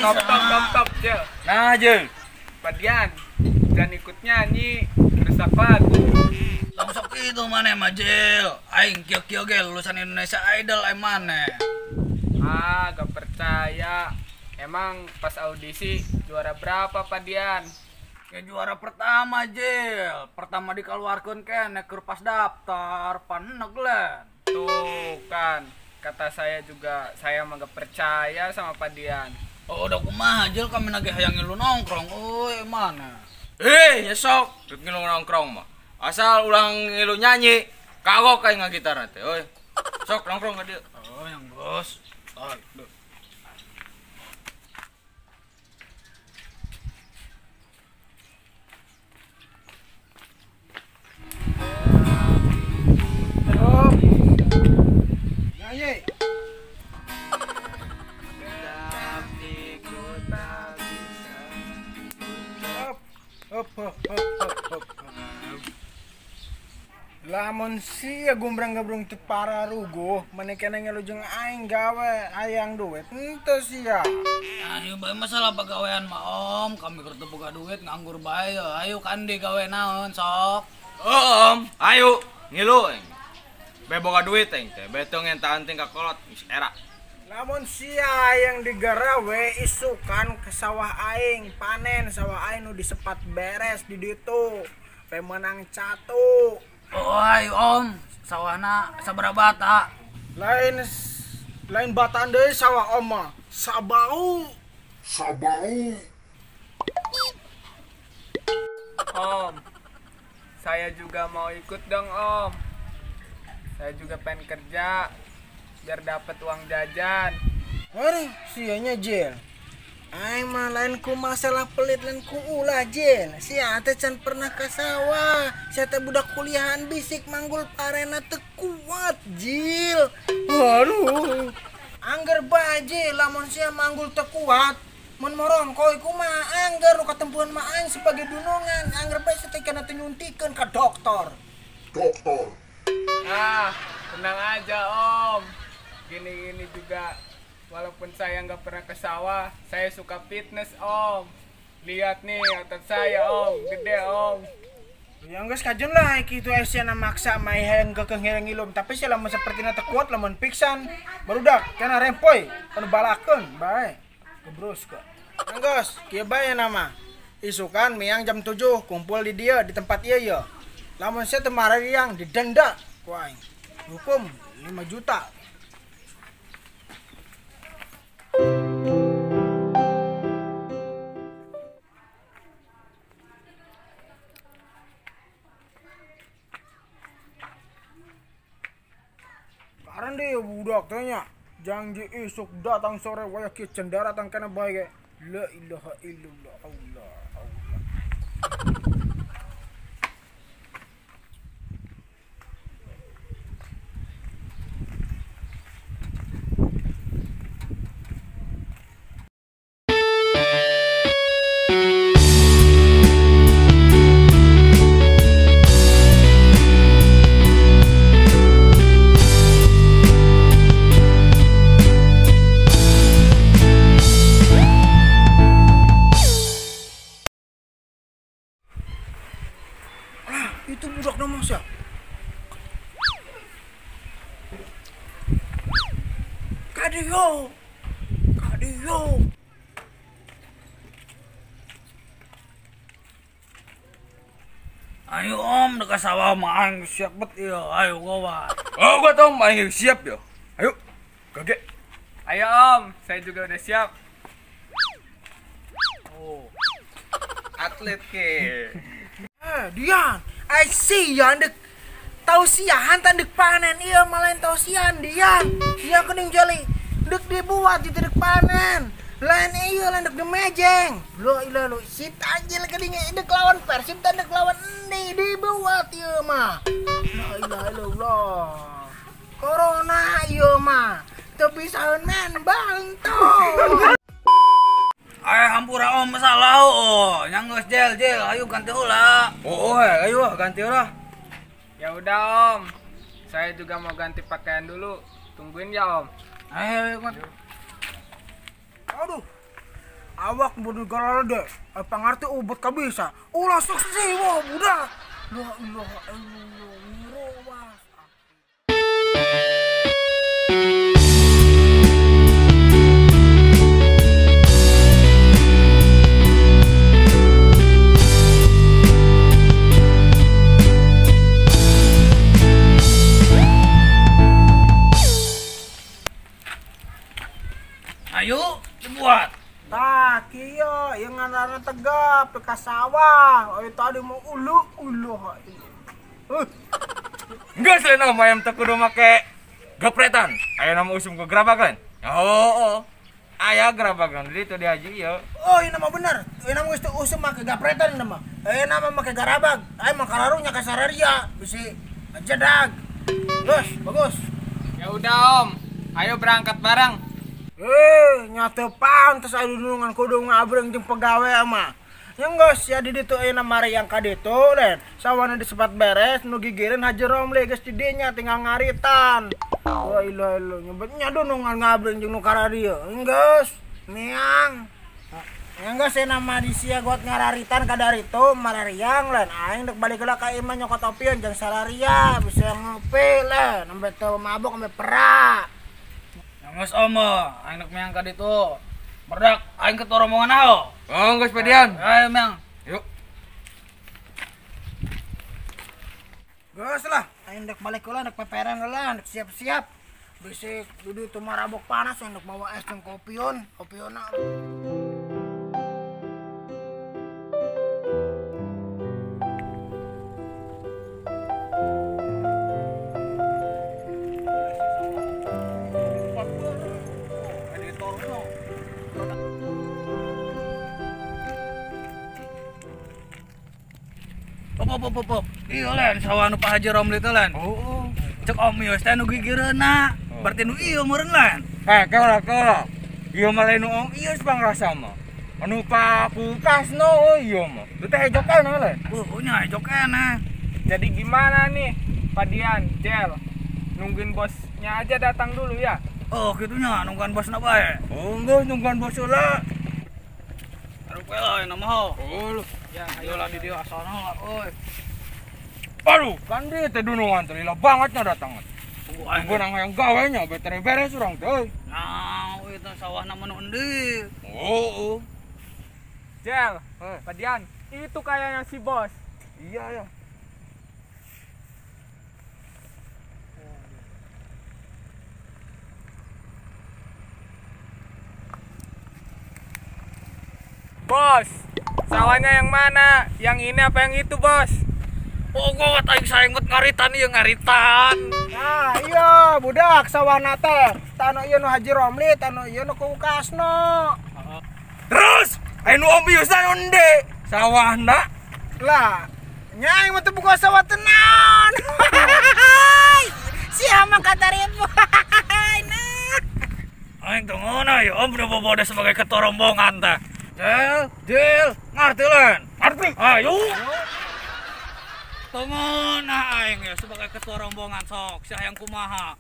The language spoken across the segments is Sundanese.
Top top top top, Jel. Nah, Jel. Padian, jangan ikut nyanyi, rusak lagu. Tong sok itu maneh mah, Jel. Aing kieu-kieu ge lulusan Indonesia Idol aing maneh. Ah, gak percaya. Emang pas audisi juara berapa, Padian? Ya juara pertama, Jel. Pertama dikeluarkan keneh keur pas daftar, pan len. Tuh kan, kata saya juga saya mah gak percaya sama Padian. Oh, udah kumaha, Jel, kami nagih hayang ngilu nongkrong. Euy, mana? Eh, ya sok, rek ngilu nongkrong mah. Asal ulang ngilu nyanyi, kagok aing ngagitar teh, euy. Sok nongkrong ka dieu. Oh, yang bos. Aduh. Nyanyi. Hop, hop, hop, hop, hop. Lamun sia gumbrang-gabrung teu pararuguh, maneh keneh ngilu jeung aing gawe hayang duit henteu sia. Ayo bae masalah pagawean mah Om, kami keur teu boga duit nganggur bae. Ayo kandi gawe naon sok. Oh, Om, ayo ngilu aing. Bae boga duit aing teh, bae teu ngentaan ting ka kolot geus era. Lamun sia yang digarawe isukan ke sawah aing, panen sawah aing nu disepat beres di ditu. Bae menang catu. Oh, ayo Om, sawahna sabaraha bata? Lain lain batan deui sawah Om mah, sabau. Sabau. Om, saya juga mau ikut dong, Om. Saya juga pengen kerja biar dapat uang jajan. Waduh, sianya Jel. Aing mah lain ku masalah pelit lain ku ulah Jel. Sia teh can pernah ke sawah. Sia teh budak kuliahan bisik manggul parena teu kuat Jil. Waduh. Angger bae Jil lamun sia manggul teu kuat. Mun morongkoy kumaha angger nu katempuhan mah aing sebagai dunungan. Angger bae sia teh kana teu nyuntikeun ka dokter. Dokter. Ah, tenang aja Om. Gini-gini juga, walaupun saya nggak pernah ke sawah, saya suka fitness Om. Lihat nih otot saya Om, gede Om. Ya geus kajeun lah kitu sia maksa mah hayang keukeuh ngilum, tapi sia lamun sapertina teu kuat lamun piksan barudak kana rempoy anu balakeun bae. Gebrus ka. Enggeus, kieu bae nama. Isukan miang jam 7 kumpul di dieu di tempat ieu ye. Lamun sia teu marariang didenda ku aing. Hukum 5 juta. Karena dia budak tanya, janji isuk datang sore wayah kieu cendaratang kana bae ge. La ilaha illallah Allah Allah. Itu budak nama siapa? Kadio, Kadio. Ayo Om, dekat sawah mah aing siap bet ieu. Ayo gowa. Oh, gua tau aing siap yo. Ayo, gage. Ayo Om, saya juga udah siap. Oh. Atlet ke. Dian, I see ya dek tausiahan tandek panen iya malain tausiahan Dian. Iya kening jali dek dibuat di dek panen. Lain iya lain dek dimejeng. Lo ilah lo si tanjil kening dek lawan Persib tandek lawan endi dibuat ieu mah. La ilaha illallah. Corona ieu mah teu bisa main bantu. Ayo hampura Om masalah oh, yang geus Jel Jel, ayo ganti heula. Oh, ayo ganti heula. Ya udah Om, saya juga mau ganti pakaian dulu. Tungguin ya Om. Ayo, ayo. Aduh. Awak bunuh galade. Pangarti ubat kabisa. Ulah sukses wah budak. La ilaha illallah ngirowas. Ayo dibuat. Tah kieu ieu ngaranna tegap ka sawah. Euy tadi mau ulu ulu. Geus lain mah ayam teu kudu make gepretan. Aya nama usum ke gerabakan. Oh. Aya gerabakan di ditu di haji ieu. Oh, ieu mah bener. Ieu mah geus teu usum make gepretan ieu mah. Ieu mah make garabag. Aya mah kararunya ka sararia bisi jedag. Geus, bagus. Ya udah Om, ayo berangkat bareng. Nyata pantes aya dunungan kudu ngabreng jeung pegawe mah. Nya geus ya di ditu ayeuna mari yang ka ditu len. Sawana disepat beres nu gigireun Haji Romli geus di dinya tinggal ngaritan. Wah ilah ilah nyebutnya dunungan ngabreng jeung nu karadieu. Geus miang. Nya geus ayeuna mah di sia got ngararitan ka daritu marariang len. Aing dek balik heula ka imah nyokot opieun jeung sararia bisa ngopi len nembe teu mabok nembe perak. Geus Om, aing rek meang ka ditu. Berdak aing ketua rombongan aho. Oh, geus pedian. Ayo meang. Yuk. Geus lah, aing rek balik heula rek peperan heula, rek siap-siap. Bisi di ditu marabok panas aing rek bawa es jeung kopion, kopiona. Pop. Iya len, sawah nu Pak Haji Romli teh len. Oh. Cek Om Yos teh nu gigireunna. Berarti nu ieu meureun len. Kala. Ieu mah lain nu Om Yos pangrasa mah. Anu Pak Kulkasno ieu mah. Itu teh hejo keneh len. Oh, nya hejo keneh. Jadi gimana nih, Pak Dian, Jel? Nungguin bosnya aja datang dulu ya. Oh, kitunya nungguan bosna bae. Oh, geus nungguan bos heula. Aduh, lah nama ho. Oh, lu. Ya, ayolah di dia asalna lah, euy. Aduh, kan dia teh dunungan teh lila bangetnya datang. Tunggu aing nang hayang gawe nya betere beres urang teh euy. Nah, itu sawahna mah nu endi. Oh. Jel, Pak Dian, itu kayaknya si bos. Iya ya. Bos, sawahnya yang mana? Yang ini apa yang itu, Bos? Oh, gua aing saeng bet ngaritan ieu ngaritan. Nah, iya budak sawahna teh. Tanu ieu nu Haji Romli, tanu ieu nu Kulkasno. Terus, aya nu Om Yus nu endi? Sawahna? Lah, nya aing mah teu buka sawah tenan. Sia mah kataripu. Nah. Aing teu ngono ya, Om udah boboda sebagai ketua rombongan teh. Jel, ngerti len? Ngerti. Ayo. Tunggu nah aing ya sebagai ketua rombongan sok, sia yang kumaha.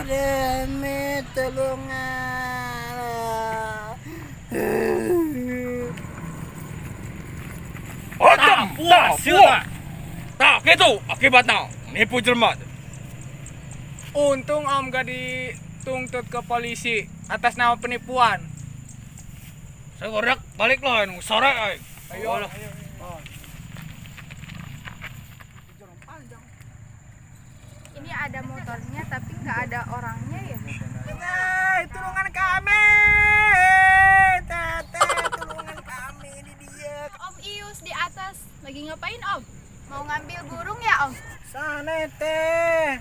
Demi tulungan. Oh, tak, tak, gitu akibatnya nipu jelema. Untung Om gak dituntut ke polisi atas nama penipuan. Saya korek balik loh, sore ay. Ayo, ayo. Ini ada motornya tapi nggak ada orangnya ya. Tulungan kami, teteh, tulungan kami di dia. Om Ius di atas lagi ngapain Om? Mau ngambil burung ya, Om? Sana teh.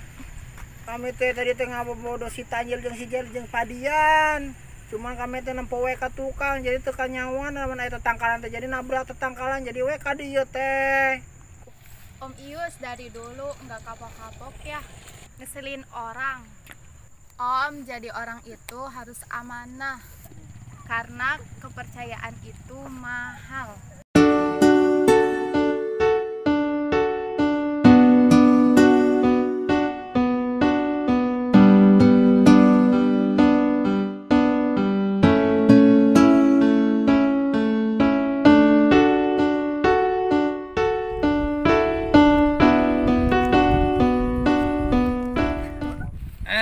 Kami teh tadi teh ngabobodo si Tanjil jeung si Jel jeung Padian. Cuman kami teh nempo we ka tukang jadi teu kanyawan lamun aya tetangkalan teh jadi nabrak tetangkalan jadi we ka dieu teh. Om Ius dari dulu nggak kapok-kapok ya, ngeselin orang. Om, jadi orang itu harus amanah karena kepercayaan itu mahal.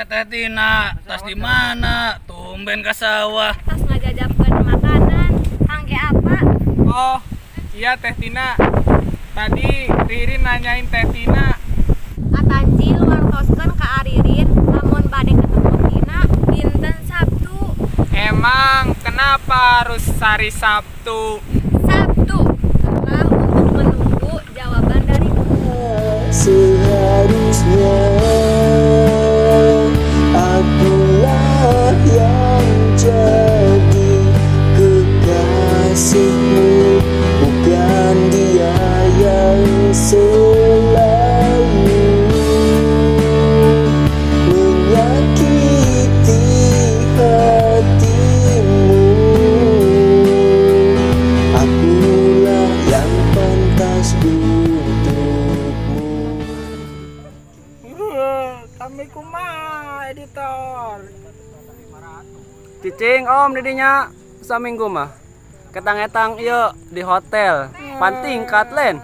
Teh Tina, tas di mana? Tumben ke sawah. Tas ngajajabkeun makanan, kangge apa? Oh, iya Teh Tina. Tadi Ririn nanyain Teh Tina. Katanjil wartoskeun ka Aririn lamun bade ketemu Tina dinten Sabtu. Emang kenapa harus hari Sabtu? Sabtu, karena untuk menunggu jawaban dari seharusnya akulah yang jadi kekasihmu, bukan dia yang selalu menyakiti hatimu. Akulah yang pantas untukmu. Kami kumaha editor. Cicing Om didinya saminggu mah. Ketang-etang ieu di hotel. Panting katlen.